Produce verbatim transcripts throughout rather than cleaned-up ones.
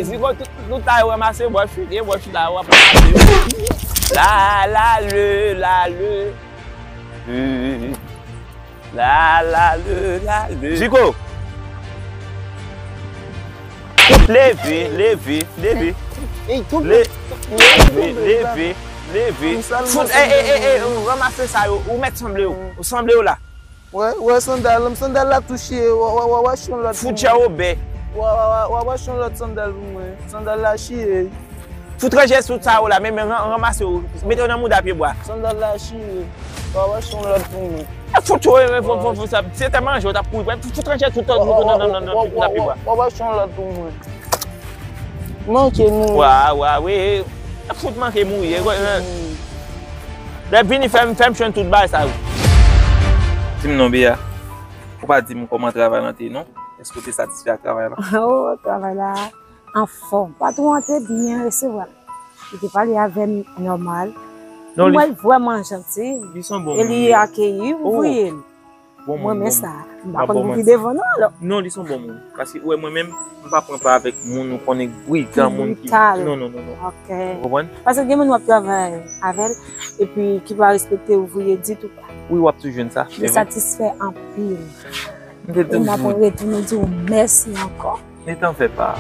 Ziko, tout, tout la yo ranmase, bò chute, bò chute la yo ap ranmase. La, la, le, la, le. La, la, le, la, le. Ziko. Leve, leve, leve. Ey, tou Le, leve, leve, leve. Fout, e, e, e, e, ou ranmase sa yo, ou mèt sanble yo. Ou sanble yo la. Wè, wè sandal, sandal la tou chire, wa, wa, wa, wa, achte yon lòt. Fout pou mwen. Chè obè. Wa, wa, wa, wa, wa, achte yon lòt sandal pou mwen. Sandal la chire. Fout ranje sou sa yo la, men, men ran-, ranmase yo. Mete yo nan mouda pye bwa. Sandal la chire. Wa, wa, achte yon lòt pou mwen. E fout yo, e, fò, fò, fò, sa, se te manje, w t ap kouri. Fout, fout ranje tout lòt mouda nan, nan, nan, nan, nan mouda pye bwa. Wa, wa, achte yon lòt pou mwen. Manke mouri. Wa, wa, wi. E fout manke mouri. E, e. Lè vini, fè m, fè m jwenn tout bagay sa yo. Di m non, Bea. Ou pa di m kòman travay lan te ye non. Èske w te satisfè ak travay la? Oh, travay la anfòm. Patwon an te byen resevwa l. Li te pale avè m nòmal. Non, li wè l vrèman janti. Li se yon bon moun, wi. E li akeyi ouvriye l. Bon moun, bon moun. Mwen renmen sa. M pa konn pou ki devan non, alò. Non, li se yon bon moun. Paske, ou wè, mwen menm, m pa pran pa avèk moun ou konnen brigan, moun ki brital. Non, non, non, non. Ok. Ou konprann? Paske gen moun w ap travay avè l, epi ki pa respekte ouvriye ditou. Wi, w ap toujou jwenn sa. Li satisfè anpil. M te toujou. E m ap retounen di w mèsi ankò. Ne t'en fais pas.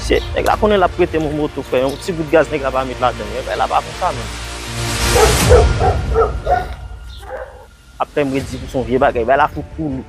Shit, nèg la konnen l ap prete m yon moto, frè. Yon ti gout gaz nèg la pa met ladan l. Bagay la pa konsa, menm. Ap fè m redi pou son vye bagay. Bagay la fout koulou.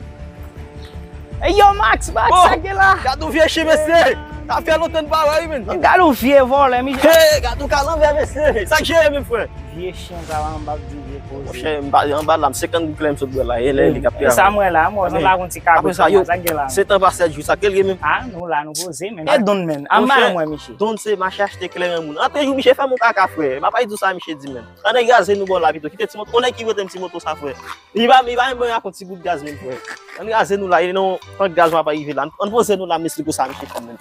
Ey, yo, Max, Max, sa gen la? Gad yon vye chen, mesye! Sa fè lontan n pa wè, wi, menn. Gad yon vye vòlè, mi. Hey, gad yon kalanbè, mesye! Sa k jere, menm, frè? Vye chen, sa, m ap di vye koze. Monchè, m pa anba la, m senkant goud klè m sot bwè la, e lè li k ap travay. E sa mwen la, mwen, sa pa yon ti kabrit, sa k gen la? Sèt an pa sèt jou, sa k ye l ye menm? Ah, nou la, nou poze, menn. E Don, menn. An ba mwen, miche. Don se mache achte kleren moun. Antre jou, miche fè m yon kaka, frè. M ap di w sa, miche di, menn. Ann kraze nou bò la pito. Kite ti moto. Konnen ki prete m ti moto sa, frè. Li pa, li pa menm ban yon ti gout gaz menm, frè. Ann kraze nou la, e non, tank gaz mwen ap rive la. Ann poze nou la, m esplike w sa, miche fè menm.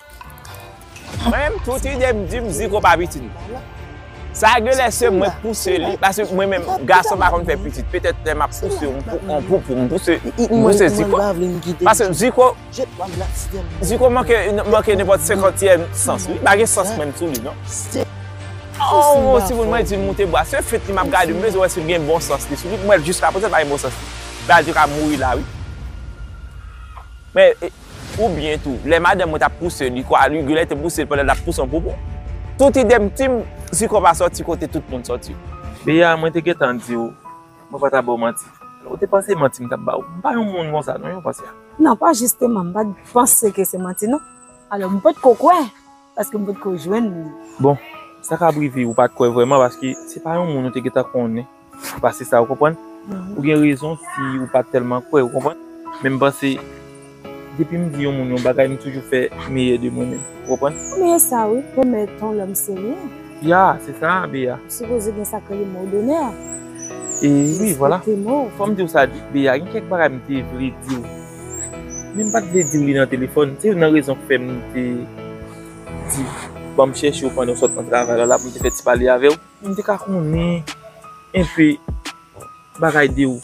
Mwen menm, tout ide m di m Ziko pa pitit mwen. Sa gen lè se mwen k pouse li, paske mwen menm, gason pa konn fè pitit. Petèt lè m ap pouse yon pou, yon pou, pou m pouse, m pouse Ziko. Paske Ziko, Ziko manke, manke nenpòt senkantyèm sans, wi. Pa gen sans menm sou li, non. Oh, timoun, mwen di l moute bwa. Se fèt li m ap gade, m bezwen wè si l gen bon sans li sou li. Mwen, jiska prezan, l pa gen bon sans li. Badi ka mouri la, wi. Men, e, oubyen tou, lè madanm mwen t ap pouse li, kwa, li, li te pouse l pandan l ap pouse yon poupou. Tout ide m, ti m, Ziko pa sòti kote tout moun sòti. Bea, mwen te gentan di w, mwen pa ta ba w manti. Ou te panse manti m t ap ba w. M pa yon moun konsa, non, yon panse a. Non, pa jisteman, m pa t panse ke se manti, non. Alò, m potko kwè. Paske m potko jwenn li. Bon, sa ka rive ou pa t kwè vrèman, paske se pa yon moun ou te gentan konnen. Pase sa, ou konprann? Mhm. Ou gen rezon si ou pa t tèlman kwè, ou konprann? Men m panse, depi m di yon moun yon bagay, m toujou fè meyè de mwen menm, ou konprann? Meyè sa, wi, remèt yon lòm serye. Ya, se sa, Bea. Ou sipoze gen sa k rele mo donè. E wi, vwala. Respekte mo. Fò m di w sa, Bea, gen kèk bagay m te vle di w. Men m pa t vle di w li nan telefòn. Se youn nan rezon k fè m te di, ban m chèche w pandan w sot nan travay la, la pou m te fè ti pale avè w. M te ka konnen enpe bagay de ou.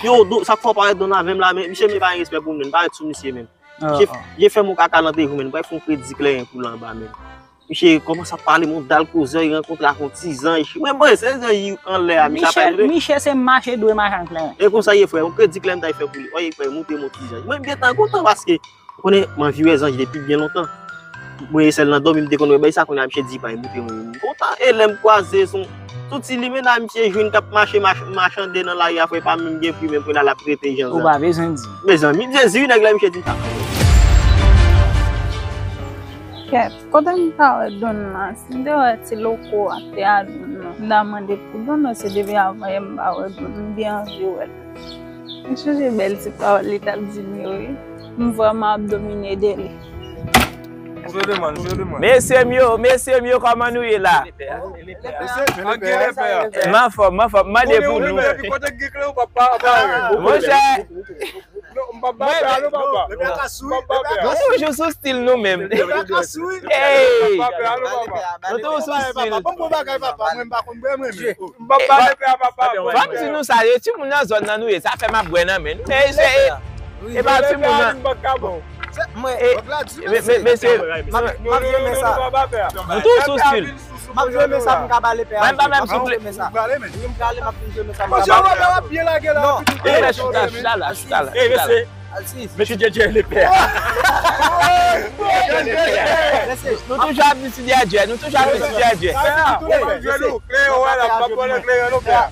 Yo, Don, sa k fè w parèt Don avè m la, men misye menm pa gen respè pou m menm, parèt sou misye menm. Misye, misye fè m yon kaka nan tèt ou menm, bay fè yon kredi kleren pou l anba menm. Misye kòmanse ap pale m yon dal kozè, li rankontre ak yon ti zanj. Mwen, mwen, se zanj anlè a, misye ap pale. Miche, se mache dwe mache an kleren. E konsa ye, frè, yon kredi kleren m t al fè pou li. Oye, frè, montre m yon ti zanj. Mwen, m gentan kontan paske Ou konnen, m anvi wè zanj depi byen lontan. Mwen, sèl nan dòmi m te konn wè bagay sa, kounye a misye di pa moute mwen. M kontan, e lè m kwaze son, son ti limena misye jwenn k ap mache, mach-, machande nan lari a, frè, pa menm gen pri, menm kounye a l ap rete jan sa. Ou pa bezwen di. Mezanmi, Jezi, wi, nèg la, misye di m sa. Kèt, kote m ta wè Don nan? Si m te wè ti loko a te a Don nan, m ta mande pou Don nan, se depi avan yè m pa wè Don, m byen anvi wè l. M sonje bèl ti pawòl li t ap di m yo, wi. M vrèman ap domine de li. Mesye m yo, mesye m yo, kòman nou ye la? M anfòm, m anfòm, m mande pou nou. Monchè, M p ap ba pè a non, papa. Lepè a ka souri. M p ap ba pè a. Nou toujou sou stil nou menm. Lepè a ka souri. Ey! M p ap ba pè a non, papa. Nou toujou sou stil. Papa, ban m bon bagay, papa. Mwen, m pa konn bwè, mwen, men. M p ap ba lepè a, papa. Ban m di nou sa, e timoun nan zòn nan nou ye. Sa fè m ap bwè nan men nou. Men se, e pa timoun nan. Mwen, e, men, men, mesye, m ap, m ap jwe men sa. Nou toujou sou stil. M ap jwe men sa pou m ka ba lepè a. Mwen pa menm sou ple. M prale, m ap fin jwe men sa pou m ka ba lepè a. Lepè chita, chita la, chita la, chita la. Mesye Djèdjè lepè a. Nou toujou ap di ti Djèdjè, nou toujou ap di ti Djèdjè.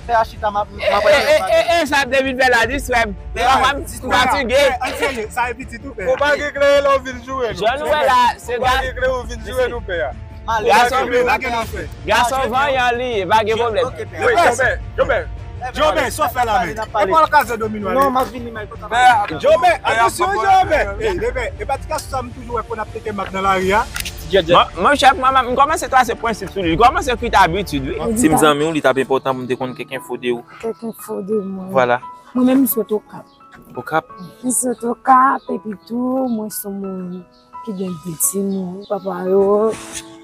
Pè a chita, m ap, m ap. E, e, e, e, sa David fè la, distrè m. M pa fatige. Ou pa gen klere lè w vin joure nou. Jan nou wè la, se ou pa gen klere ou vin joure nou, pè a. Gason, gason vanyan li ye, pa gen pwoblèm. Wi, Jobè, Jobè. Jobè, sa w fè la menm? E pa l kaze domino ale. Non, m ap vini, Mike. Jobè, atansyon, Jobè. Ey, lepè, e pa ti gason sa m toujou wè konn ap teke mak nan lari a. Mon, monchè, mwen, m kòmanse trase prensip sou li. Li kòmanse kwit abitid, wi. Si m zanmi w, li t ap enpòtan pou m te konn kèk enfo de ou. Kèk enfo de mwen. Vwala. Mwen menm, m sot Okap. Okap? M sot Okap, epi tou, mwen se yon moun ki gen de timoun, papa yo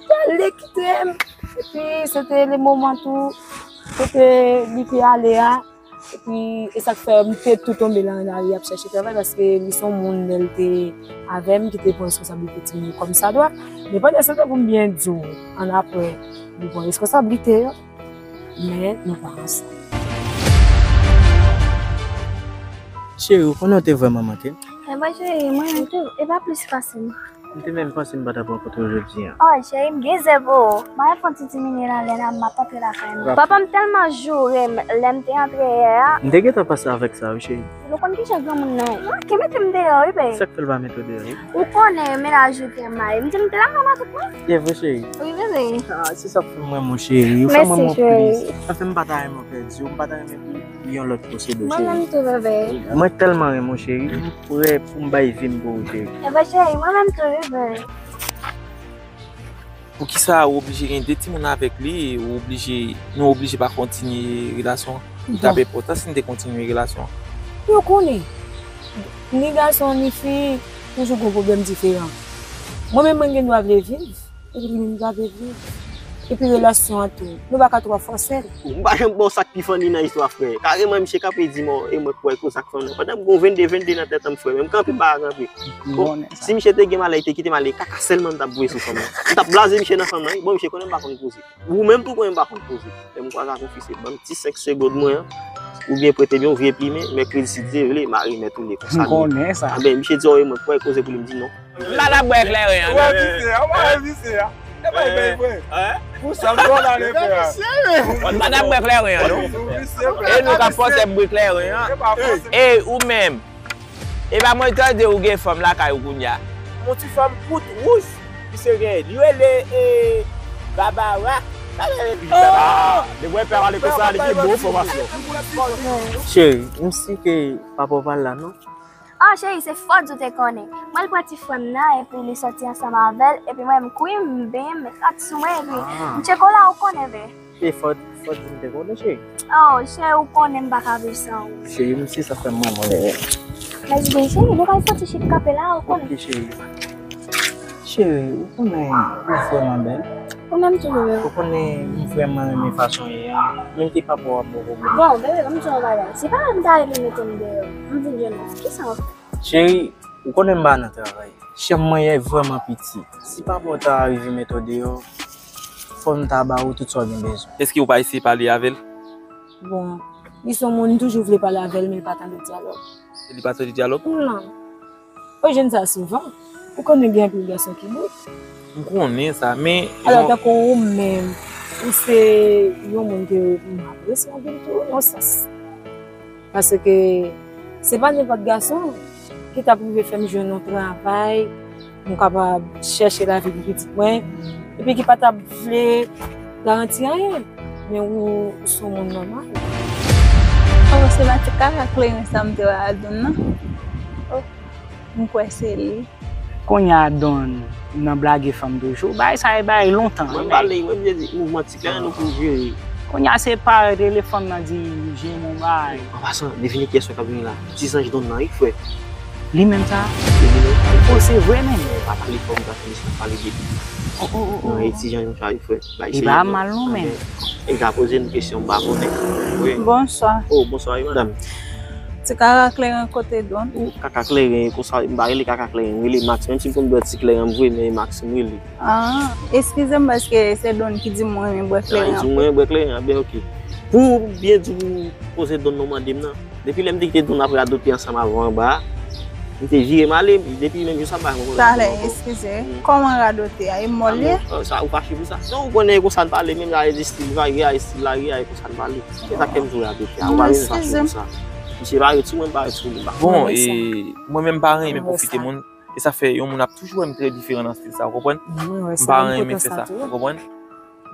pale kite m. Epi se te le moman tou kote li te ale a. Epi e sa k fè m te tou tonbe nan lari ap chèche travay, paske li se yon moun, lè l te avè m, ki te pran responsablite timoun yo kòmsadwa. Men pandan se tan, pou m byen di w, annapre, li pran responsablite yo. Men nou pa ansanm. Cheri, ou konnen w te vrèman manke m. E mwen, cheri, mwen menm tou, e pa plis pase m. M te menm panse m pa t ap rankontre w jodi a. Oh, cheri, m gen zè pou ou. M al fè yon ti diminye nan lè n a, m ap antre lakay mwen. Papa m tèlman joure m lè m te antre yè a. M te gentan panse avèk sa, wi, cheri. Nou konn kijan granmoun nan ye. Manke mete m deyò, wi, bebe. Sa k fè l pa mete w deyò, wi? Ou konnen mennaj ou te mal. M di m te la kay matant mwen. Se vre, cheri. Wi, bebe. Ah, se sa k fè m renmen w, cheri. Ou fè m renmen w plis. Sa fè m pa ta renmen w pèdi w, m pa ta renmen pou yon lòt posede w, cheri. Mwen menm tou, bebe. Mwen tèlman renmen w, cheri. M prè pou m bay vi m pou ou, cheri. Enben, cheri, mwen menm tou, bebe. Poukisa ou oblije gen de timoun avèk li, ou oblije, nou oblije pa kontinye relasyon an? Li t ap enpòtan si n te kontinye relasyon an. Yo konnen, ni gason, ni fi, toujou gon pwoblèm diferan. Mwen menm, mwen gen dwa vle viv, epi li menm li pa vle viv. Epi relasyon an tou, nou pa ka twò fòse l. M pa janm ba w sa k pi funny nan istwa, frè. Kareman, misye kanpe di m, e mwen k wè koze ak fanm nan. Pandan m gon vennde, vennde nan tèt an m, frè, men m kanpe, m pa kanpe. Bon, si misye te gen malè, li te kite m ale, kaka sèlman m t ap voye sou fanm nan. M t ap blaze misye nan fanm nan, wi. Bon, misye konnen m pa konn koze. Ou menm tou konnen m pa konn koze. Lè m kwaze ak yon fi, se ban m ti senk segonn mwen an, oubyen prete m yon vye plimen, mèkredi, si Dye vle, m a remèt ou li konsa. M konnen sa. Anben, misye di, o, e mwen k wè koze pou li, m di non. M pa t ap bwè kleren an, non. Ou wè visye a, ou pa wè visye a. E pa l bay vre. Pou sa m konn ale fè a. M pa t ap bwè kleren an, non. E nou k ap fòse m bwè kleren an. E ou menm. E pa mwen tande ou gen fanm lakay ou kounye a. Yon ti fanm kout wouj, misye genyen. Li rele, e, Babara. Li wè pè pale konsa, li gen bon enfòmasyon. Cheri, m si ke papa w pa la, non? Oh, cheri, se fòt ou te konnen. Mwen, l pran ti frè m nan, epi li sòti ansanm avè l, epi mwen, m kwi, m benyen, m kat sou mwen, epi m tcheke w la, ou konnen, bebe. E fòt, fòt ou te konnen, cheri. Oh, cheri, ou konnen m pa ka viv san ou. Cheri, m si sa fè m manman, bebe. Mèsi, bebe, cheri, nou pral fè yon ti chita kanpe la, ou konnen. Ok, cheri. Cheri, ou konnen ou vrèman bèl. Ou menm tou, bebe. Ou konnen m vrèman renmen fason w ye a. Menm ke papa w ap ba w pwoblèm. Bon, bebe, ban m di w yon bagay. Si papa m ta rive mete m deyò, m vin jwenn ou, kisa w ap fè? Cheri, ou konnen m pa nan travay. Chanm mwen ye vrèman piti. Si papa w ta rive mete w deyò, fò m ta ba ou tout sa w gen bezwen. Èske ou pa eseye pale avè l? Bon, li se yon moun m toujou vle pale avè l, men l pa tande dyalòg. Li pa tande dyalòg? Non. Eugène, sa souvan. Ou konnen gen anpil gason ki bout. M konnen sa, men... Alò, tankou ou menm, ou se yon moun ke m apresye anpil tou, nan sans. Paske se pa nenpòt gason ki t ap rive fè m jwenn yon travay, m kapab chèche lavi pou pitit mwen, epi ki pa t ap vle garanti anyen. Men ou, ou se yon moun nòmal. Oh, se pa ti kaka kleren sa m te wè a Don nan. Oh. M kwè se li. Kounye a Don nan blage fanm toujou. Bagay sa e bagay lontan, wi, men. Mwen pale, mwen vle di, mouvman ti kleren nou pou jere. Kounye a se parèt rele fanm nan di jere yon bagay. An pasan, devine kiyès k ap vini la. Ti zanj Don nan, wi, frè. Li menm sa? Se li menm. Oh, se vre menm? Pa pale fò, m ta fini sa pale de li. Oh, oh, oh, oh. Nan Ayiti, jan yo chwazi fè. Li pa mal non, men. E ka poze m kesyon, m pa konnen. Wi. Bonswa. Oh, bonswa, wi, madanm. Ti kaka kleren kote don? Oh, kaka kleren, konsa, m pa rele kaka kleren, m rele Max. Menm si m konn bwè ti kleren, m vre, men Max, m rele. Ah, eskize m, paske se don ki di m renmen bwè kleren. Ah, li di m renmen bwè kleren, ah, ben, ok. Pou byen di w, koze don nan mande m nan. Depi lè m te kite don ap radote ansanm avè w anba a, m te vire m ale, depi menm jou sa m pa janm konn radote ankò. Talè, eskize. Mm. Kòman radote a? E mò l ye? Ah, bon, sa, ou fache pou sa? Non, ou konnen e konsa n pale, menm la, e estil varye a, estil varye a, e konsa n pale. Se sa k fè m di w radote a. Ou pa bezwen fache pou sa. Misye pa ret sou mwen, m pa ret sou li, m pa. Bon, e mwen menm pa renmen pwofite moun. E sa fè yon moun ap toujou wè m trè diferan nan estil sa, ou konprann? M pa renmen fè sa, ou konprann?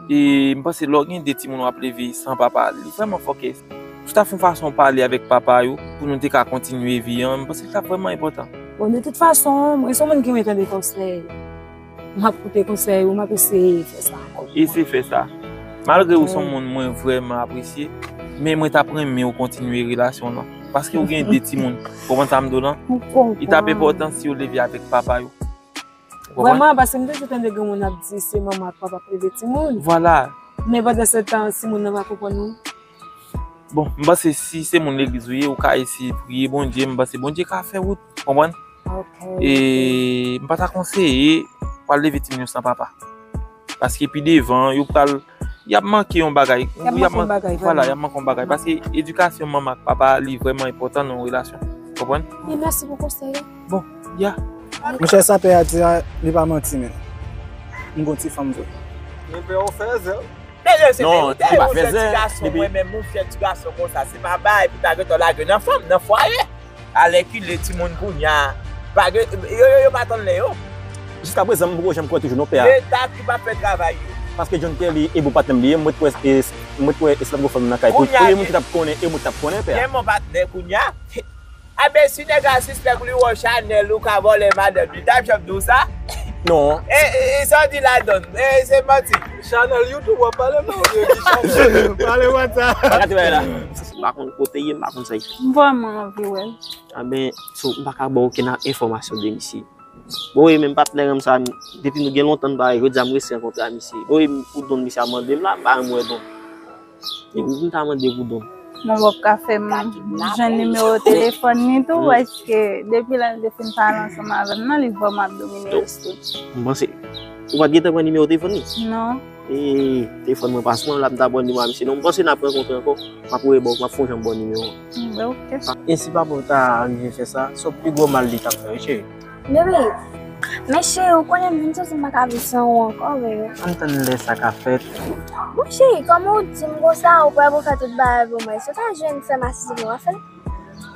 E m panse lè w gen de timoun w ap leve san papa, li vrèman fòkè. Si w ta fè yon fason pale avèk papa yo, pou nou te ka kontinye vi an, m panse li t ap vrèman enpòtan. Bon, de tout fason, mwen se yon moun ki renmen tande konsèy. M ap koute konsèy ou, m ap eseye fè sa. Eseye fè sa. Malgre ou se yon moun mwen vrèman apresye, men mwen t ap renmen w kontinye relasyon w lan. Paske w gen de timoun. Ou konprann sa m di w lan? M konprann. Li t ap enpòtan si yo leve avèk papa yo. Ou konprann? Vrèman, paske m toujou tande granmoun ap di se manman ak papa k leve timoun. Vwala. Men pandan se tan, timoun nan pa konprann ou. Bon, m panse si se moun legliz ou ye, ou ka eseye priye Bondye, m panse Bondye ka fè wout, konprann? Ok. E m pa ta konseye pou al leve timoun yo san papa. Paske pi devan, yo pral, y ap manke yon bagay. Y ap manke yon bagay, vwala, y ap manke yon bagay. Paske edikasyon manman ak papa, li vrèman enpòtan nan yon relasyon. Konprann? E mèsi pou konsèy la. Bon, ya. Monchè, sa pè a di a, li pa manti, men. M gon ti fanm vre. Men pè ou fè zèl. Mesye, se verite, monchè, ti gason, mwen menm, monchè, ti gason konsa, se pa bay pou ta gentan lage nan fanm, nan fwaye. Alèkile timoun kounye a, pa gen, yo, yo, yo pa tann lè yo. Jiskaprezan, m poko janm kwè toujou non, pè a. Leta ki pa fè travay yo. Paske John Kelly e bon patnè m li ye, m ret kwè, e, m ret kwè e slap gwo fanm nan kay. Pou, pou yon moun ki t ap konnen, e moun ki t ap konnen, pè a. Gen bon patnè kounye a. Enben, si nèg la sispèk li wè w Chanèl, ou ka vòlè madanm li, t ap janm di w sa? Non. E, e, e sa w di ladann? E, se manti. Chanèl YouTube w ap pale non, ou byen ki Chanèl? Pale WhatsApp. Pa gate bagay la. M pa konn kote ye, m pa konn sa y. M vrèman anvi wè l. Enben, so, m pa ka ba w okenn enfòmasyon de misye. Bon, e menm patnè m sa, depi nou gen lontan n pa wè, jodi a m resi rankontre a misye. Bon, e pou don misye ap mande m la, m pa janm wè don. E pou m ta mande pou don. Mwen w ap ka fè m jwenn nimewo telefòn li tou, paske depi lè n te fin pale ansanm avè m nan, li vrèman ap domine restou. M panse, ou pa t gentan pran nimewo telefòn li? Non. E, telefòn mwen pa sou mwen, la m ta pran nimewo a misye. Non, m panse n ap rankontre ankò. M ap voye ba w, m ap fè yon jan m ba w nimewo an. Hmm, ben, ok. E si papa w ta rive fè sa, sa w pi gwo mal li t ap fè, wi, cheri. Baby, men cheri, ou konnen m vin santi m pa ka viv san ou ankò, baby. Ann tann lè sa ka fèt. Bon, cheri, kòman ou di m konsa, ou prè pou fè tout bagay pou mwen? Si w ta jwenn sè masisi pou mwen, w ap fè l?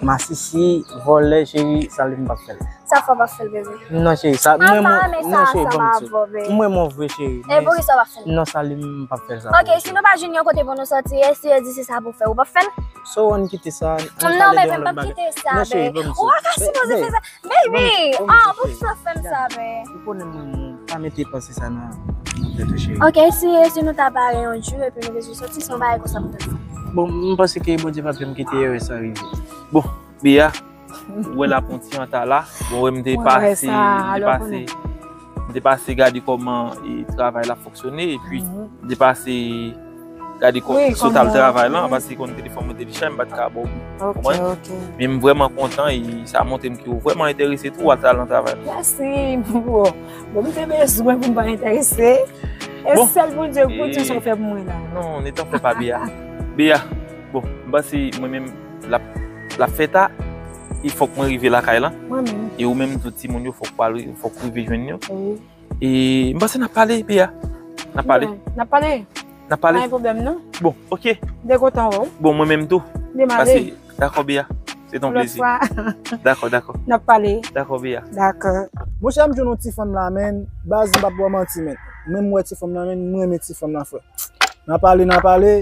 Masisi, vòlè, cheri, sa li m p ap fè l. Sa fò w p ap fè l, baby. Non, cheri, sa, mwen, mwen, non, cheri, ban m di. Mwen, mwen vre, cheri. E poukisa w p ap fè l? Non, sa li m p ap fè l, sa. Ok, si nou pa jwenn yon kote pou nou sòti, e si yo di se sa pou fè, ou p ap fè l? So, ann kite sa, ann pale de yon lòt bagay. Non, baby, m p ap kite sa, baby. Ou pa ka sipoze fè sa. Baby, ah, poukisa w fè m sa, baby? Ou konnen mwen, mwen pa mete panse sa nan, nan tèt ou, cheri. Ok, si, si nou ta bare yon jou epi nou bezwen soti, se yon bagay konsa pou tèt fè. Bon, m panse ke Bondye p ap janm kite erè sa rive. Bon, Bea, ou wè l ap yon ti anta la. Bon, wè m te pase, m te pase, m te pase gade kòman e travay la fonksyone, epi m te pase gade kò, sot al travay lan, paske konn telefòn mwen te dechaje, m pa t ka ba w, konprann? Men m vrèman kontan, e sa montre m ke w vrèman enterese tou, w al nan travay lan. Mèsi, bon, bon, m te bezwen pou m pa enterese. E sèl Bondye, Bondye sa w fè pou mwen la. Non, netan fè pa Bea. Bea, bon, m panse mwen menm, l ap, l ap fè ta, e fòk mwen rive lakay lan. Mwen menm. E ou menm, tout timoun yo, fòk w al, fòk w rive jwenn yo. Wi. E m panse n ap pale, Bea. N ap pale. N ap pale. N ap pale. Pa gen pwoblèm, non. Bon, ok. M te kontan wè w. Bon, mwen menm tou. M te mare. Pase, dakò, Bea. Se ton plezi. Dakò, dakò. N ap pale. Dakò, Bea. Dakò. Monchè, m jwenn yon ti fanm la, men, baz, m p ap ba w manti, men. Men m wè ti fanm nan, men, m renmen ti fanm nan, frè. N a pale, n a pale,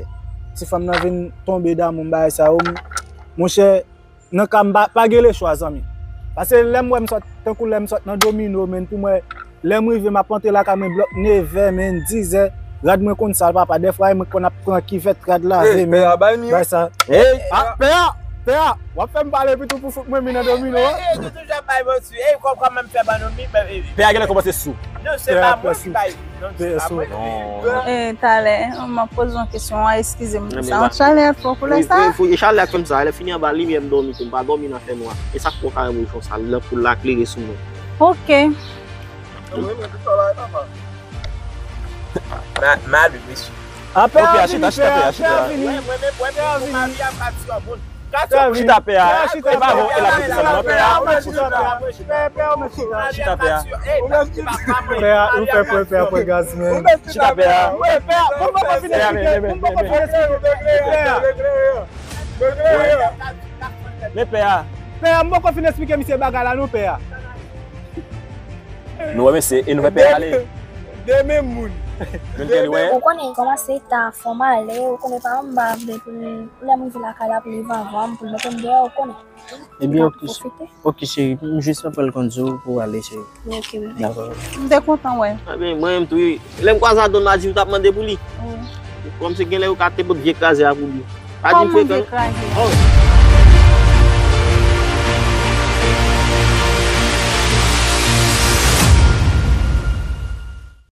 ti fanm nan vin tonbe damou m, bagay sa yo, m, monchè, nan ka m pa, pa gen lechwa, zanmi. Pase lè m wè m sot, tankou lè m sot nan domino, men pou mwen, lè m rive, m ap antre lakay mwen blòk nevè, men dizè, rad mwen konn sal, papa. Dèfwa, mwen konn ap pran kivèt rad lave, men bay sa. Hey, pè a! Pè a, w ap fè m pale epi tou pou fout mwen mi nan domino a. Ou toujou ap bay manti. Ey, kòman m fè ban nou mi? Pè a genlè kòmanse sou. Non, se pa mwen ki bay. Non, se pa mwen. E talè, m ap poze yon kesyon, eskize m pou sa. Yon chalè fò koulè sa. E chalè ak fè m sa, lè fini anba limyè m dòmi tou, m pa dòmi nan fènwa. E sa k fè w ka wè m wi konsa, lanp ou la klere sou mwen. Ok. Mali, mesye. Apè a vini, pè a, apè a vini. Chita pè a. E pa bon, e la piti sèlman pè a. Chita pè a. Chita pè a. Pè a, nou fè pwen pè a pwen gaz men. Chita pè a. Pè a, pè a, mwen poko fin esplike. Mwen poko fin esplike. Pè a. Men pè a. Pè a, mwen poko fin esplike misye bagay la non pè a. Nou wè mesye e nou fè pè a ale. De menm moun. Menm kè li wè. Ou konnen kòman se ta fò malè, ou konnen pa anba vle pou lè m rive lakay la pou li vanvan m pou l mete m deyò, ou konnen. Ebyen, ok, ok cheri, m jis ap pral kondui w pou w ale cheri. Ok, bebe. Dakò. M te kontan wè. Ebyen, mwen menm tou, lè m kwaze a Don Madi, m t ap mande pou li. Kòm se genlè yo ka te pot vye kraze a pou li. Pa di m Kòman vye frekan. Kraze? Oh.